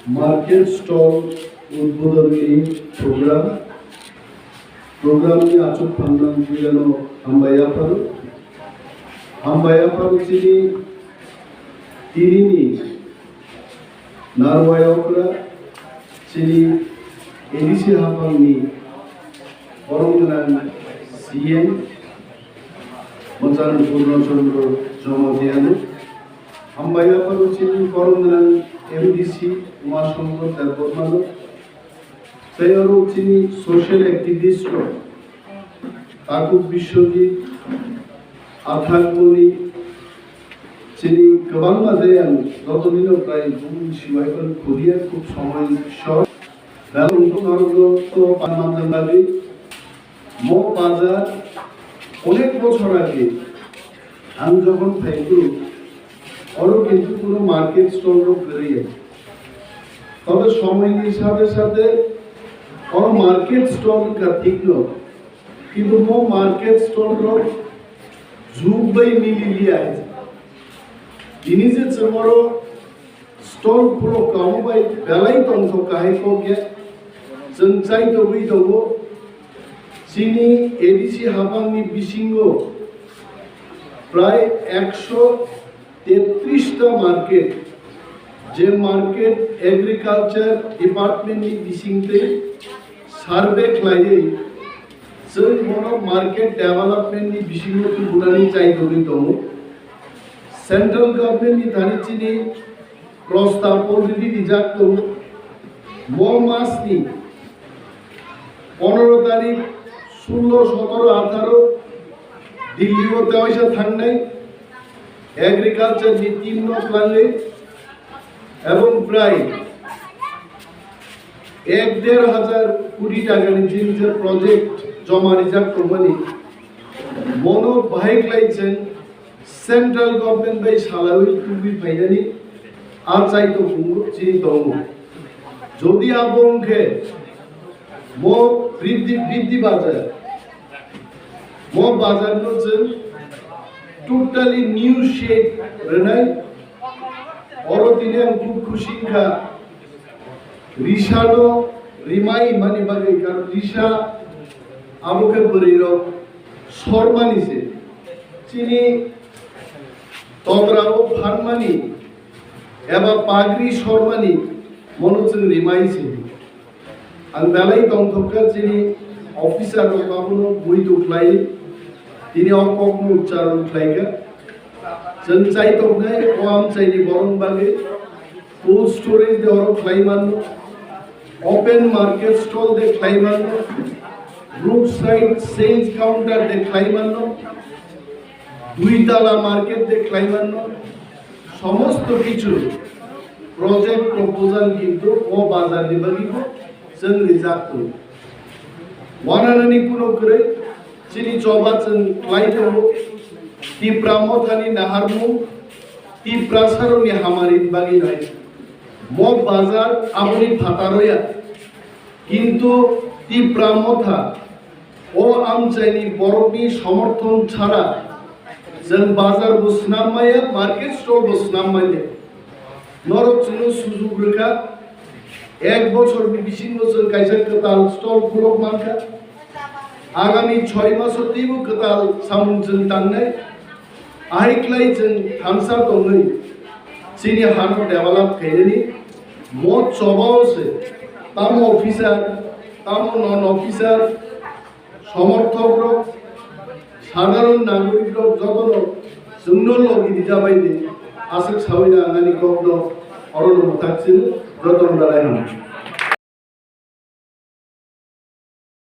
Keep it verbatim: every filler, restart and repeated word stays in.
Market stall udbodhonni program. Program ni achuk phangnang puilano hambai yapharo. Hambai yapharo chini tinini narwai okra chini A D C haphangni borom gwnang C M Mochan Purno Chandra Jamatia no. Hambai yapharo chini borom gwnang M D C Uma Shankar Debbarma no. Tei oro chini social activist rok Taku Biswajit, Athak Moni, chini kwbangma de ang joto nino prai bumung siwai phano khuliya khub somoi short. Belong to norok to pan manjak bagwi mo bazar onek bochor age ang jokhon phaiphuru oro kintu kuno market stall rok kwrwi. Tobe somoini sathe sathe oro market stall wngkha thikno, kintu mo market stall rok jug bai mililiya. Tini je chwng oro stall khulok kamo bai belai tongthok kahai kok ya. Chwng chaitogwi tongo chini A D C haphangni bisingo prai ekso tetris ta market, je market agriculture department ni bisingtwi survey khlaiwi chwng bono market development ni bisingo tubunani chaitogwi tongo. Central government ni thani chini prostab already rijak tongo. Mo mas ni pondro tarik, sullo, sotoro, atharo Delhi o tewaisa thangnai agriculture ni team no twlangwi, ebong prai ek der hajar koti taka ni chini je project joma rijak tongmani, bono bahai khlai chwng central government bai salawi tubui phainani a chaito phungo chini tongo. Jodi abo wngkhe mo Bridhi, Bridhi Bazar, mo bazar no chwng totally new shape rwnai. Oro tini ang khub khusi wngkha. Risano rimai mani bagwi, karon risa abo khe bwrwi rok sormani se. Chini togra o phanmani eba pagri sormani mono chwng rimai se. Ang belai tongthokha chini officer rok abono muitu khlai tini o kokno uchcharon khlaikha. Chwng chaitoknai o amchaini borok bagwi cold storage de oro khlai mano, open market stall de khlai mano, roadside sales counter de khlai mano, dui tala market de khlai mano, somosto kichu project proposal kintu o bazar ni bagwi bo chwng rijak tongo. Wananani kuno kwrwi chini choba chwng khlai tongo. Tipra mothani naharmung, Tiprasarokni hamari bagwi nai. Mo bazar aboni phataro ya. Kintu Tipra motha o amchaini borokni somorthon chara chwng bazar bo swnam maya, market stall bo swnam maya. Norok chwngno sujuk rwkha, ek bochorni bisingo chwng kaisa kwtal stall khulok mankha. Agami choi maso teibo kwtal samung chwng tangnai. Ahai khlai chwng thansa tongwi chini hano develop khainani mo chobao se tamo officer, tamo non officer, somorthok rok, sadharon nagorik rok jotono chwngno logi dijabaidi aswk sawi na nani kokno orono mwthak chini jotono belai hamya.